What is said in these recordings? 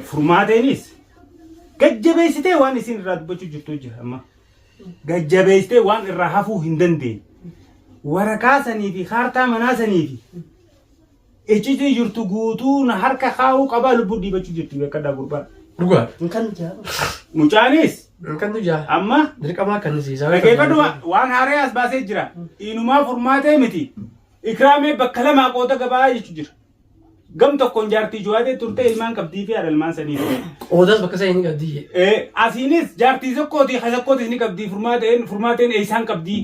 Furmaateenis gajjabeessitee waan isin irraa dubbachuu jirtu jira amma. Gajjabeessitee waan irraa hafuu hin dandeenye. Waraqaa sanii fi kaartaa manaa sanii fi iccitii jirtu guutuu na harka kaa'uu qabaa lubbuu dhiibachuu jirti beekadhaa gurbaan. Dhugaa. Hin kan jaa. Mucaanis Hin kan jaa. amma Dirqamaa kan siisaa. dhageeffadhu waan haaree as baasee jira. Inumaa furmaatee miti. Ikraamee bakka lamaa qooda gabaa jechu jira. Gam tokkoon jaartii Jawaadee turte ilmaan qabdii fi haadha ilmaan sanii. Qoodas bakka isaa inni qabdi. Asiinis jaartii tokkooti hasakkootis ni qabdii furmaateen furmaateen eessaan qabdii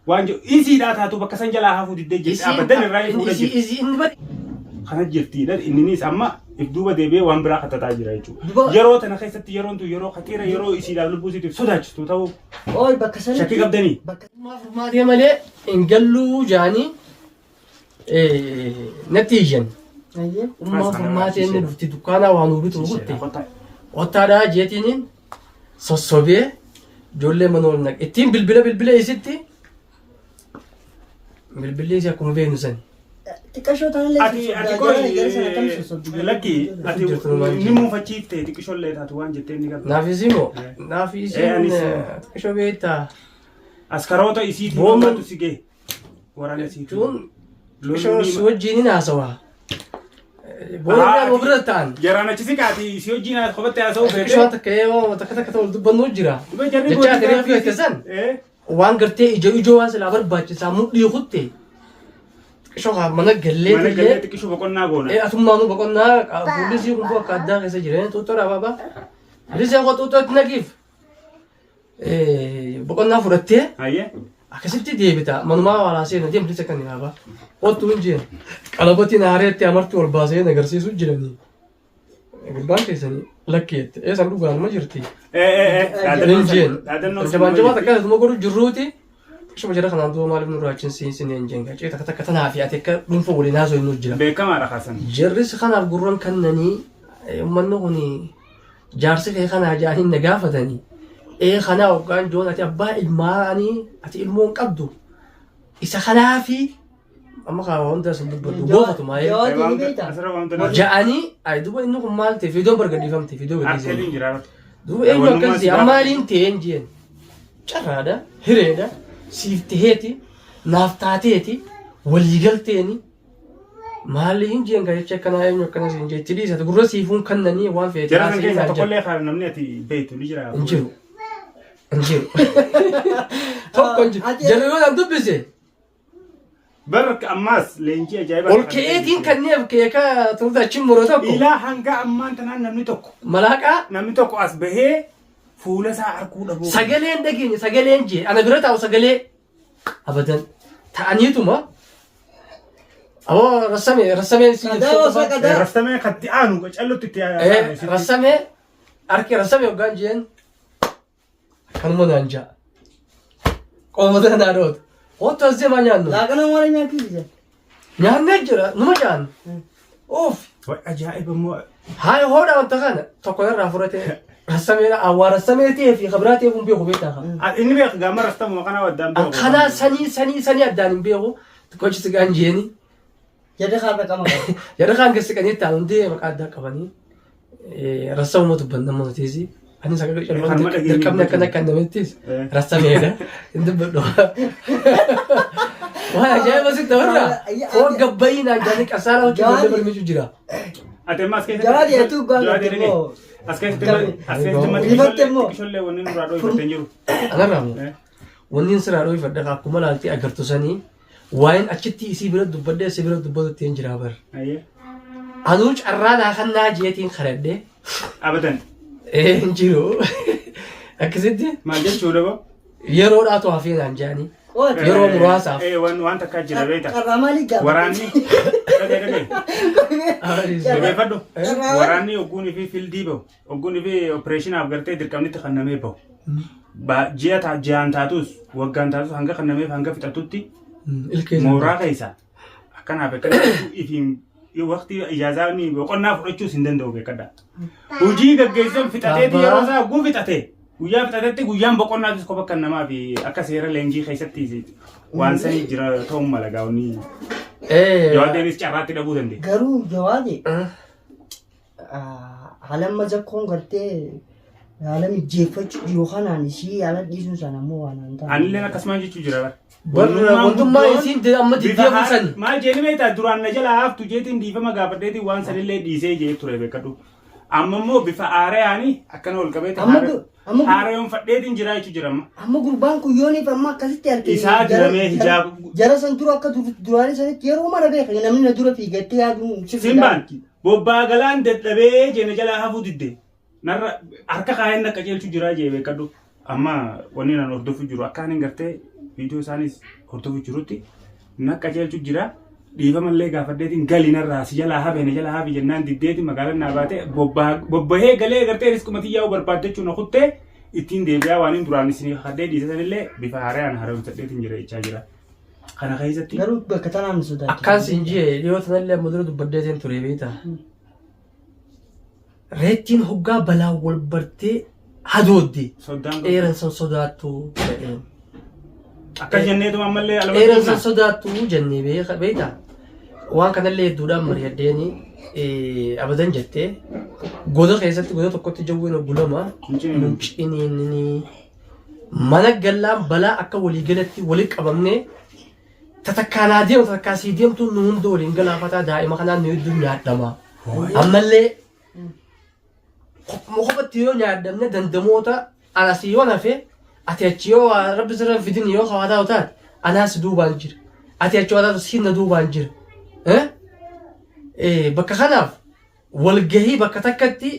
waan jedhu isiidhaa taatu bakka san jalaa hafuu diddee jirti abadan irraa hin fuudha jirti. Isii inni bari. Kana jirtiidha inninis amma if duuba deebi'ee waan biraa katataa jira jechuudha. Duuba- Yeroo tana keessatti yeroon tun yeroo katiira yeroo isiidhaaf lubbuu isiitiif sodaachistu ta'uu Ooy bakka sanitti. shakkii qabdanii. Bakka Furmaatee malee hin galluu jaanii natti iyyan. Ayyee. Ummaa furmaatee inni dhufti dukkaanaa waa nuu bituu kutte. Qottaadhaa jeetiin sossobee ijoollee mana ol naqe. Ittiin bilbila bilbila isitti bilbilli isii akkuma beeknu sani. Xiqqashoo taanillee Ati ati sossobdaa jara sana akkam sossobdi? qoy lakki ati Jirtu numaan ni jiru. muufachiifte xiqqishollee taatu waan jettee ni qabda. Naaf isii moo? Naaf isiin Anis- xiqqishoo beektaa? Askaroota isiitiin Booman- lolatu si ga'e. Waraana isiitiin. Jechuun xiqqishoo Lolli si wajjin hin haasawaa. Booda Ati- bira ta'an. Jaraan achi siqaati si wajjin kophatti haasa'uu Xiqqishoo feete. takka yoo takka takka wal dubbannu jira. Duba jarri Jecha gooti ati reefu gaafii- jette san waan gartee ija ijoo waan silaa barbaachisaa mudhii kutte xiqqishoo haa mana gallee Mana gallee illee xiqqishoo boqonnaa goona. Atummaanuu boqonnaa fuulli isii kun akka addaa keessa jiran xuuxxoodha baaba. Lisee koo xuuxxootti naqiif boqonnaa fudhattee Hayyee. akkasitti deebita manumaa waalaa seena deem lisa kan baaba. Ottu hin jeen qalabatiin haareetti amartii ol baasee agarsiisu jiranii. Gurbaan keessanii lakki jette eessan dhugaan ma jirti. Dhaadannoo Hin jeen. dhaadannoo Jabaan jabaa takka isuma godhu jirruuti. Shuma jara kanaan duuba maaliif nurraa achiin siinsin hin jeen gacee takka takka tanaa fi ati akka dhuunfa waliin haasoo hin jira. Beekamaadha kaasan. Jarris kanaaf gurran kannanii uummanni kun jaarsi kee kanaa jedhanii na gaafatanii. Ee kanaa hoggaan joon ati abbaa ilmaanii ati ilmoo hin qabdu. Isa kanaafi amma kaa hunda sun dubbadhu goofatu maayee. Jawaadii ni beektaa? Asirra waamta nama. Ja'anii ay duuba inni kun maal ta'e fiidoon bargadhiifamte fiidoo gadhiisanii. Arkeeliin jira. Duuba eenyu Wannummaa akkas si ta'e gaafate. maaliin ta'een jeen carraadha hireedha siif taheeti naaf taateeti waliigalteeni maaliin jeen kan jecha akkanaa eenyu akkana siin jee itti dhiisate gurra siifuun kannanii waan feete Jara san haasa'ii keessaa naan jedhe. tokkollee kan namni ati beektu ni jira. Hin jiru. Hin jiru. Tokko hin jiru. Ati- Jarri yoo naan dubbise Bar ammaas leenjii ajaa'ibaa. ol ka'eetiin kanneef keeka turte achi mura tokko Ilaa hanga ammaan tanaan namni tokko malaaqaa namni tokko as bahee fuula isaa arguu dhabuu. sagaleen dhageenye sagaleen jee ana bira taa'u sagalee abadan ta'aniituma aboo rassamee rassameen si Qadaa osoo qadaa. Rastamee kan itti aanu callutti itti aanu. Rassamee harki rassamee hoggaan jeen Kanuma naan ja'a. Qoomata naa dhoota. Kottu as deemaa nyaannu. Laaqana maal nyaachuu jira? Nyaannee jira numa ja'an. Uff. Way ajaa'iba immoo. Haaya hoodha wanta kana tokko narraa fudhatee rassamee awwaa rassamee ta'ee fi kabraa ta'ee kun beeku beektaa kan. Inni beeku gaama rastamuma kana waddaan beeku. Kanaa sanii sanii sanii addaan hin beeku. Xiqqoochi sigaan jeeni. Jarri kaan raqama qaba. Jarri kaan gadi siqanii ta'an hundee maqaa addaa qabanii rassamuma dubbanna mootiisi. Anis akka Kanuma calloon dhageenye dirqamni akkana akka namittis rassameedha. Hin dubbadhu. Waan ajaa'iba sitti ta'urraa foon gabbayii naan jaanii qasaara hojii ijoollee barmiisu jira. Ati amma as keessatti. Jawaadi ati dhugaa Jawaadi gartee dhagee. moo? As keessatti as keessatti Rifatte immoo? xiqqishollee wanni nurraa dhoofattee jiru. Anarraa moo wanni sirraa dhooyfadha akkuma laaltee agartu sanii Waa'een achitti isii bira dubbadhee isii bira dubbatutti hin jiraa bar. Ayyee. Anuu carraa naa kannaa jeetiin kadhadhee. Abadan. Ee hin jiru. Akkasitti Maal jechuudha boo? yeroodhaatu hafee naan jedhanii. Qooti. Yeroo muraasaaf. Waan waan takkaa jira beekta. Carraa maalii gaafa? Waraanni. Dhagee dhagee. Dhageeffadhu. Waraanni ogguunii fi fildii bahu. Ogguunii fi opereeshinaaf gartee dirqamnitti kannamee bahu. Ji'a ji'aan taatus waggaan taatus hanga kannameef hanga fixatutti Ilkee mooraa keessa akkanaaf akkana ifiin waqtii ijaazaa ni boqonnaa fudhachuus hin danda'u beekadha. Hojii gaggeessan fixateeti Abbaa. yeroo isaa guu fixate guyyaa fixatetti guyyaan boqonnaatis kopha kan namaa fi akka seera leenjii keessatti waan sanii jira ta'uu mala gaa'onni. Jawaadeenis carraatti dhabuu dandeenya. Garuu jawaade Haala amma zakkoon gartee haala mijjeeffachuu jiru kanaan isii haala dhiisuun sana ammoo waan hin taane. Anilleen akkasumaan jechuu jira bara. Warra wantummaa isiin amma Bifa diddee buusan. Maal jeeni beektaa duraan na jalaa haftu jeetiin dhiifama gaafadheetiin waan sanillee dhiisee jee ture beekadhu. Amma immoo bifa haarayaani akkana ol qabeeti Amma amma haarayoonfadheetiin jira jechuu jira amma. Amma gurbaan kun yooniif amma akkasitti arge. Isaa diramee hijaaba. Jara san dura akka duraanii sanitti yeroo mara beeka namni na dura fiigattee yaaduun sirrii Simbaan bobbaa galaan dadhabee jeena jalaa hafuu didde. Narra harka kaayeen na qajeelchu jira jee beekadhu. Amma wanni nan hordofu jiru akka ani gartee viidiyoo isaanis hordofu jirutti na qajeelchu jira. Dhiifamallee gaafadheetiin gali narraa si jalaa hafe na jalaa hafe jennaan diddeetiin magaalaan naa baate bobbahee galee gartee riskuma xiyyaa'uu barbaaddachuu na kuttee ittiin deebi'aa waan hin duraan isin hadhee dhiise sanillee bifa haaraan haaromsadheetiin jira jechaa jira. Kana keessatti Garuu bakka tanaan nu sodaachisa. Akkaan siin jee dhiyoo tanallee amma dura dubbaddeetiin ture beektaa. Reettiin hoggaa balaa wal bartee hadoodde soddaan qabdu. Qeeransan sodaattu jedheen. Akka jenneetuma ammallee alama Qeeransan sodaattu jennee beektaa. Waan kanallee hedduudhaan mari'adheeni abadan jettee goda keessatti goda tokkotti jawween oggulama Hin ciniinni mana gallaan balaa akka waliigalatti walitti qabamnee tatakkaanaa deemu tatakkaa sii deemtu nu hunda waliin galaafataa daa'ima kanaan nu hedduu nyaadhama. Ammallee kophatti yoo nyaadhamne dandamoota anasii yoo nafe ati achi yoo waa rabbi sirra hin fidin yoo hawaataa taate anaas duubaan jira. Ati achi waa taatu siin na duubaan jira. Eh? Bakka kanaaf walgahii bakka takkatti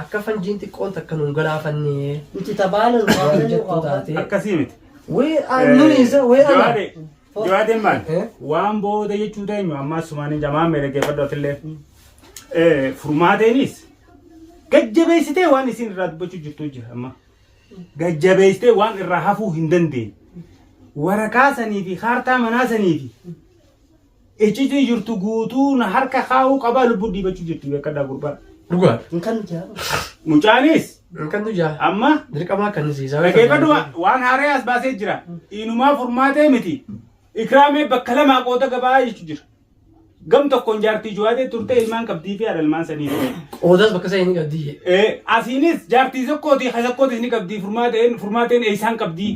akka fanjiin xiqqoon takka nuun galaafanne Nuti tabaala nu waan qabatanii jettu taate. Akkasii miti. Wee nuyi isa wee ana. Jawaadeen maal? Eh? Waan booda jechuu teenyu amma sumaaniin jamaan mee dhaggeeffadhu atillee. Furmaateenis gajjabeessitee waan isin irraa dubbachuu jirtu jira amma. Gajjabeessitee waan irraa hafuu hin dandeenye. Waraqaa sanii fi kaartaa manaa sanii fi iccitii jirtu guutuu na harka kaa'uu qabaa lubbuu dhiibachuu jirti beekadhaa gurbaa. Dhugaa. Hin kan nuti haa. Mucaanis Kan nu jaa. amma Dirqamaa kan isiisaa. Dhaggeeffadhu waan haaraa as baasee jira. Inumaa furmaatee miti. Ikraamee bakka lamaa qooda gabaa jechu jira. Gam tokkoon jaartii juwaatee turte ilmaan qabdii fi haadha ilmaan sanii. Qoodas bakka isa inni qabdi. Asiinis jaartii sokkootii hasakkootis ni qabdii furmaateen eessaan qabdii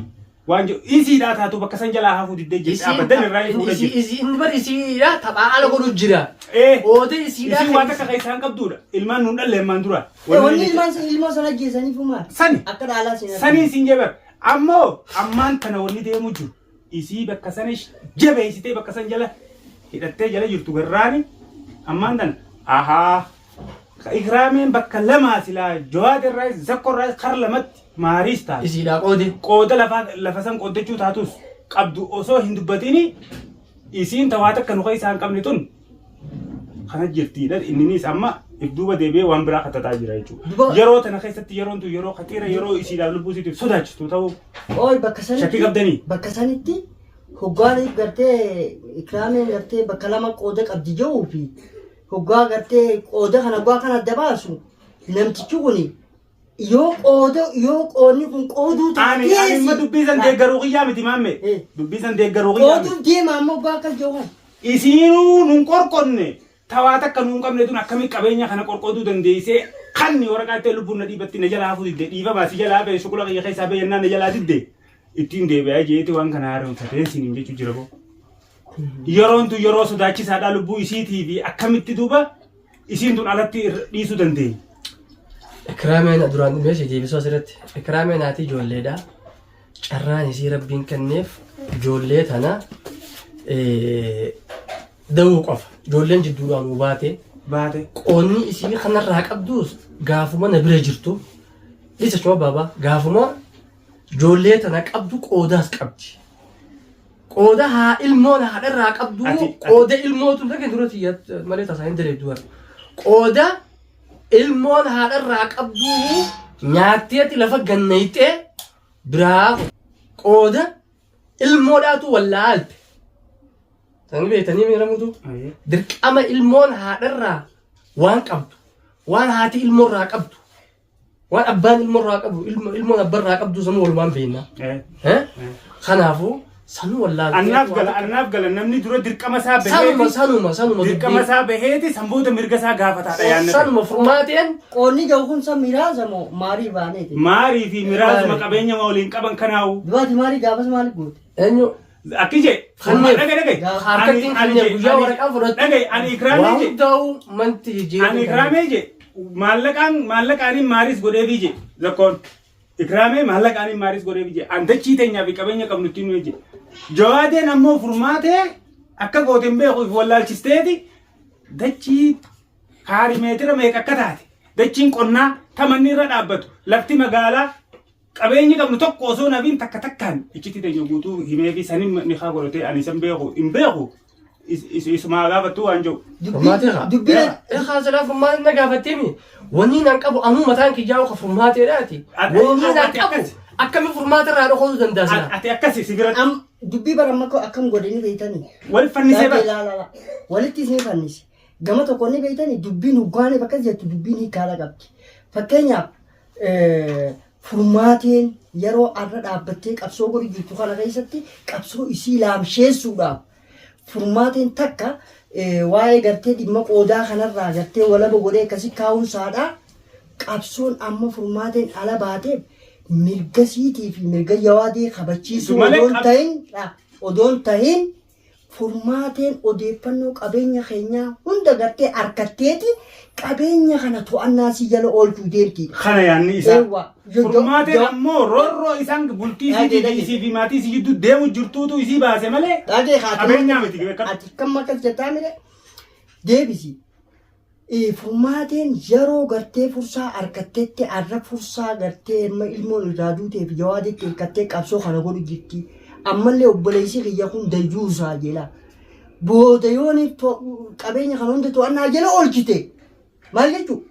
waan jedhu isiidhaa taatu bakka san jalaa hafuu diddee jirti. Abadan irraa fuudha jirti. Inni bar isiidha taphaa ala godhu jira. Qooda isiidha. Isiin waan takka keessaan qabduudha. Ilmaan nuun dhalle ilmaan dura. Wanni ilmaan ilmoo sana ajjeesaniif maal? Sani. Akka dhaalaa seenaa. Sanii siin jebar. Ammoo ammaan tana wanni deemu jiru. Isii bakka sana jabeessitee bakka san jala hidhattee jala jirtu garraani ammaan tana ahaa ikraameen bakka lamaa silaa jawaad irraa zakko irraa kar lamatti maariis taate. Isiidhaa qoode. Qooda lafaa lafa san qooddachuu taatus qabdu osoo hin dubbatini isiin tawaa takka nu keessaa hin qabne tun kana jirtiidha inninis amma if duuba deebi'ee waan biraa katataa jira jechuudha. Yeroo tana keessatti yeroon tun yeroo khatiira yeroo isiidhaaf lubbuu isiitiif sodaachistu ta'uu Ooy bakka sanitti. Shakkii qabdanii? Bakka sanitti hoggaan gartee ikraameen gartee bakka lama qooda qabdi jedhuu fi hoggaa gartee qooda kana hoggaa kana adda baasu namtichi kuni yoo qooda yoo qoodni kun qooduu Ani imma dubbii san deeggaruu kiyyaa miti maamme. Dubbii san deeggaruu kiyyaa miti. Qooduuf deema amma hoggaa akkas jedhu kana. Isiinuu nun qorqonne tawaa takka nuun qabne tun akkamitti qabeenya kana qorqoduu dandeessee kanni waraqaa itti lubbuun na dhiibatti na jalaa hafuu didde dhiifa baasi jalaa ba'e shuqula kiyya keessaa ba'e jennaan na jalaa didde ittiin deebi'aa jeeti waan kana haaromfatee isiniin jechuu jira boo. Yeroon tun yeroo sodaachisaadhaa lubbuu isiitii fi akkamitti duuba isiin tun alatti dhiisuu dandeenya. Ikraameen duraan meeshaa deebisuu asirratti. Ikraameen haati ijoolleedha. Carraan isii rabbiin kenneef ijoollee tana da'uu qofa. Ijoolleen jidduudhaan nuu baate. Baate. Qoonni isii kanarraa qabduus gaafuma na bira jirtu. Isa chuma baaba gaafuma ijoollee tana qabdu qoodaas qabdi. Qooda haa ilmoon haadharraa qabdu qooda ilmootu dhageen dura tiyya malee tasaa hin dareeddu bara. Qooda ilmoon haadharraa qabdu nyaatteeti lafa gannayxee biraa qooda ilmoodhaatu wallaalte. Tan beektanii miiramutu dirqama ilmoon haadharraa waan qabdu waan haati ilmoorraa qabdu waan abbaan ilmoorraa qabu ilmoon abbarraa qabdu sanuu walumaan beekna. Kanaafuu Sanuu wallaaltee. Annaaf gala annaaf gala namni dura dirqama isaa Sanuma baheeti sanuma sanuma dirqama dubbii. isaa baheeti san booda mirga isaa gaafataadha yaadna. Sanuma furmaateen Qoonni jiru kun san miraasa moo maarii baaneeti? Maarii fi miraasuma Maarii. qabeenya waliin qaban kanaawu. Dubaati maarii gaafas maaliif goote? eenyu Akki jee Kanneef. dhagaye dhagaye. Harkattiin kanneef guyyaa waraqaa fudhattu. Dhagaye ani Waa ikraamee jee. hundaa'u manti jijjiiruu. Ani ikraamee jee maallaqaan maallaqaaniin maaris godheefi jee zakkoon. Ikraamee maallaqaaniin maaris godheefi jee an dachii teenyaa fi qabeenya qabnu ittiin nuyi jee. Jawaadeen ammoo furmaatee akka goote hin beeku if wallaalchisteeti dachii kaari meetira meeqa akka taate dachiin qonnaa tamanni irra dhaabbatu lafti magaalaa qabeenyi qabnu tokko osoo nabiin takka takkaan iccitii teenya guutuu himee fi sanin ni haa godhatee ani isan beeku hin beeku isumaa gaafattuu waan jiru. Furmaatee haa. Dubbiin Haa silaa furmaatee na gaafatteemi. Wanni naan qabu anuu mataan kiyyaa ka furmaateedhaati. Ati- Wanni naan ati qabu akkas- akkami furmaata irraa dhokosuu danda'a silaa. Ati akkasi si biratti am dubbii bara amma akkam godhanii beeytanii? wal fannisee Dhagee bara. laa laa laa. Walitti isin fannise. Gama tokko ni beeytanii dubbiin hoggaaniif akkas jettu dubbiin hiikaadha qabdi. Fakkeenyaaf furmaateen yeroo arra dhaabbattee qabsoo godhu jirtu kana keessatti qabsoo isii laamsheessuudhaaf furmaateen takka waa'ee gartee dhimma qoodaa kanarraa gartee walaba godhee akkasi kaa'uun saadhaa qabsoon amma furmaateen ala baateef mirga siitii fi mirga yawaadee kabachiisuu Malee odoon tahin odoon tahin furmaateen odeeffannoo qabeenya keenyaa hunda gartee harkatteeti qabeenya kana to'annaa si jala oolchuu deemti. Kana yaanni isaa. Eewwa. Furmaateen ammoo roorroo isaan bultii Dhagee, isii dhagee. isii fi maatii isii gidduu deemu jirtuutu isii baase malee Dhagee haati. qabeenyaa miti beekadhu. Ati kam akkas jettaa mire deebisi. Furmaateen yeroo gartee fursaa harkatteetti arra fursaa gartee ilma ilmoon irraa duuteef jawaadetti hirkattee qabsoo kana godhu jirti. Ammallee obboleessi kiyya kun dayyuusaa jedha. Booda yoon qabeenya kana hunda to'annaa jala oolchite maal jechuudha?